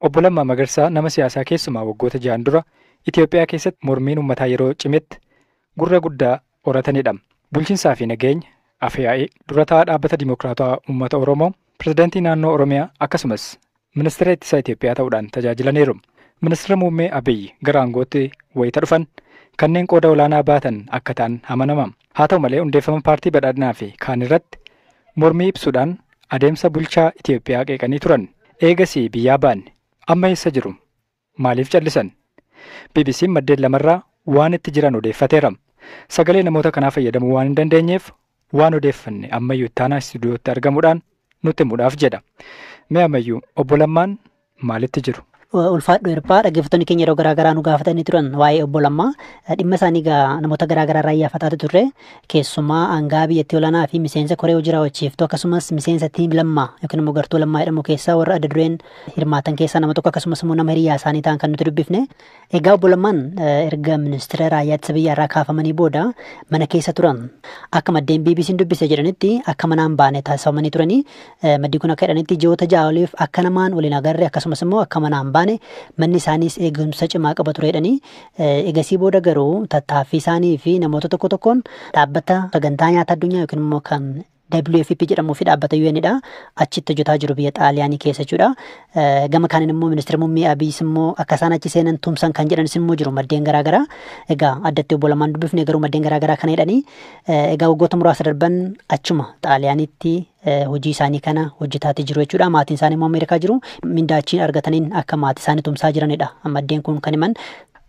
Obbo Lammaa Magarsaa nama siyaasaa keessumaa waggoota 6 dura Itoophiyaa keessatti mormiin uummataa yeroo cimetti gurra guddaa horatanidha. Bulchiinsaa fi nageenya Afyaa'ii durataa dhaabbata Dimokiraataa Uummata Oromoo, Pirezidaantii naannoo Oromiyaa akkasumas Ministeera Ittisaa Itoophiyaa ta'uudhaan tajaajilaniiru. Ministeera Muummee Abiyyi gara aangootti wayita dhufan kanneen qooda olaanaa baatan akka ta'an amanama. Haa ta'u malee hundeeffama paartii badhaadhinaa fi kaan irratti mormii ibsuudhaan adeemsa bulchaa Itoophiyaa qeeqanii turan. Eegasii biyyaa baanne amma eessa jiru? Maaliif callisan? BBC'n maddeen lamarraa waan itti jiran odeeffateera. Sagalee namoota kanaa fayyadamuu waan hin dandeenyeef waan odeeffanne ammayyuu ittaanaa istuudiyootti argamuudhaan nutti himuudhaaf jedha. Mee ammayyuu obbo Lammaan maalitti jiru? Ulfaadhu Hirphaa, dhaggeeffattoonni keenya yeroo garaagaraa nu gaafatanii turan waa'ee obbo Lammaa. Dhimma isaanii egaa namoota garaagaraa irraa iyyaafataa turre, keessumaa aangaa biyyattii olaanaa fi miseensa koree hojii raawwachiiftuu akkasumas miseensa tiim Lammaa yookiin immoo gartuu Lammaa jedhamu keessaa warra adda dureen hirmaatan keessaa nama tokko akkasumas immoo nama hiriyaa isaanii ta'an kan nuti dubbifne. Egaa obbo Lammaan erga ministeera raayyaa ittisa biyyaa irraa kaafamanii booda mana keessa turan. Akka maddeen BBC'n dubbise jedhanitti akka manaan baane taasifamanii turanii. Maddi kun akka jedhanitti ji'oota 6 oliif akka namaan waliin agarre akkasumas immoo akka manaan baane manni isaaniis eegumsa cimaa qaba ture jedhanii. Egasii booda garuu tattaaffii isaanii fi namoota tokko tokkoon dhaabbata sagantaa nyaata addunyaa yookiin immoo kan WFP jedhamuu fi dhaabbata UN dha. Achitti hojjetaa jiru biyya Xaaliyaanii keessa jechuudha. Gama kaaniin immoo ministeera muummee Abiyyi immoo akka isaan achi seenan tumsan kan jedhanis immoo jiru maddeen garaagaraa. Egaa addatti obbo Lammaan dubbifne garuu maddeen garaagaraa kana jedhanii. Egaa waggoota muraasa darban achuma Xaaliyaanitti hojii isaanii kana hojjetaati jiru jechuudha. Maatiin isaanii immoo Ameerikaa jiru. Mindaa achiin argataniin akka maatii isaanii tumsaa jiranidha. Maddeen kun kan himan.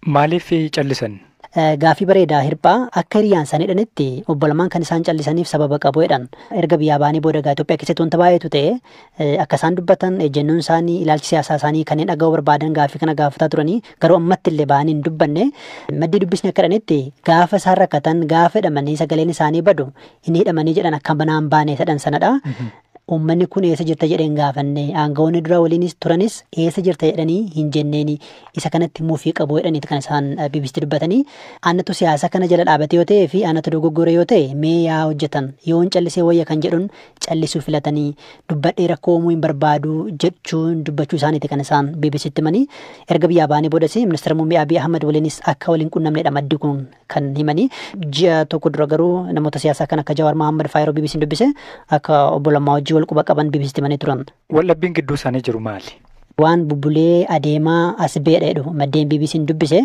Maaliif callisan? Gaaffii bareedaa Hirphaa, akka hiriyaan isaanii jedhanitti obbo Lammaan kan isaan callisaniif sababa qabu jedhan. Erga biyyaa ba'anii booda egaa Itoophiyaa keessatti wanta baay'eetu ta'e, akka isaan dubbatan ejjennoon isaanii ilaalchi siyaasaa isaanii kanneen dhaga'uu barbaadan gaaffii kana gaafataa turanii garuu ammatti illee ba'anii hin dubbanne. Maddii dubbisni akka jedhanitti gaafa isaan rakkatan gaafa hidhamanii sagaleen isaanii badu inni hidhamanii jedhan akka manaan baane jedhan sanadha. Uummanni kun eessa jirta jedheen gaafanne, aangawoonni dura waliinis turanis eessa jirta jedhanii hin jenneeni, isa kanatti muufii qabu jedhaniiti kan isaan BBC'tti dubbatanii. Annatu siyaasa kana jala dhaabate yoo ta'ee fi annatu dogoggore yoo ta'e mee yaa hojjetan yoon callisee wayya kan jedhuun callisuu filatanii dubbadhee rakkoo uumuu hin barbaadu jechuun dubbachuu isaaniiti kan isaan BBC'tti himanii. Erga biyyaa ba'anii boodas ministeera muummee Abiy Ahmad waliinis akka waliin qunnamnedha maddi kun kan himanii. Ji'a tokko dura garuu namoota siyaasaa kan akka Jawaar Mohaammed fa'aa yeroo BBC'n dubbise akka obbo Lammaa wajjin wal quba qaban BBC'tti himanii turan. Waldhabbiin gidduu isaanii jiru maali? Waan bubbulee adeemaa as beedha jedhu maddeen BBC'n dubbise.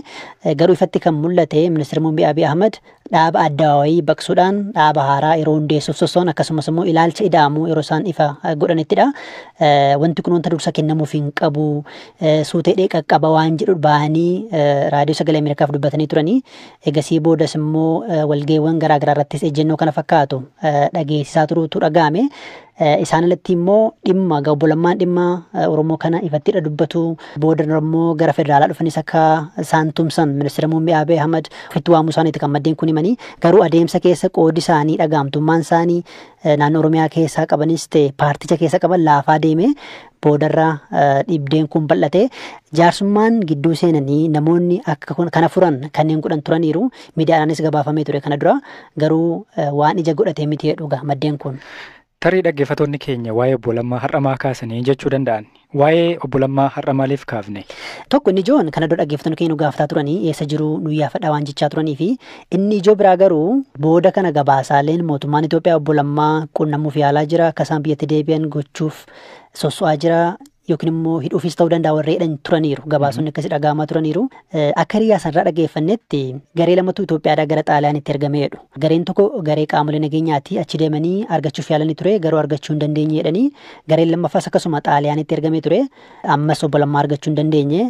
Garuu ifatti kan mul'ate ministeera muummee Abiy Ahmad dhaaba addawaayii baqsuudhaan dhaaba haaraa yeroo hundeessuuf sossoon akkasumas immoo ilaalcha ida'amuu yeroo isaan ifa godhanittidha. Wanti kun wanta dursa kennamuuf hin qabu, suuteedhee qaqqaba waan jedhu ba'anii raadiyoo sagalee Ameerikaaf dubbatanii turanii. Egasii boodas immoo walga'iiwwan garaagaraa irrattis ejjennoo kana fakkaatu dhageessisaa turuutu dhaga'ame. Isaan alatti immoo dhimma obbo Lammaan dhimma Oromoo kana ifattidha dubbatu. Booda immoo gara federaalaa dhufanis akka isaan tumsan ministeera muummee Abiy Ahmad ofitti waamuu isaaniiti kan maddeen kun himanii. Garuu adeemsa keessa qoodi isaanii dhaga'amtummaan isaanii naannoo Oromiyaa keessaa qabanis ta'e paarticha keessa qaban laafaa deeme boodarra dhibdeen kun bal'ate. Jaarsummaan gidduu seenanii namoonni akka kana furan kanneen godhan turaniiru. Miidiyaadhaanis gabaafamee ture kana dura garuu waan ija godhatee miti jedhu maddeen kun. Tarii dhaggeeffattoonni keenya waa'ee obbo Lammaa har'a maa kaasanii jechuu danda'an. Waa'ee obbo Lammaa har'a maaliif kaafne? Tokko inni ijoon kana dura dhaggeeffattoonni keenya nu gaafataa turanii eessa jiru nu yaafadha waan jechaa turanii fi inni ijoo biraa garuu booda kana gabaasaaleen mootummaan Itoophiyaa obbo Lammaa qunnamuuf yaalaa jira akka isaan biyyatti deebi'an gochuuf sosso'aa jira yookiin immoo hidhuufis ta'uu danda'a warra jedhan turaniiru. Gabaasonni akkasii dhaga'amaa turaniiru. Akka hiriyaa sanarraa dhaggeeffannetti garee lamatu Itoophiyaadhaa gara Xaaliyaanitti ergamee jedhu. Gareen tokko garee qaamolee nageenyaati achi deemanii argachuuf yaalanii ture garuu argachuu hin dandeenye jedhanii. Gareen lammaffaas akkasuma Xaaliyaanitti ergamee ture ammas obbo Lammaa argachuu hin dandeenye.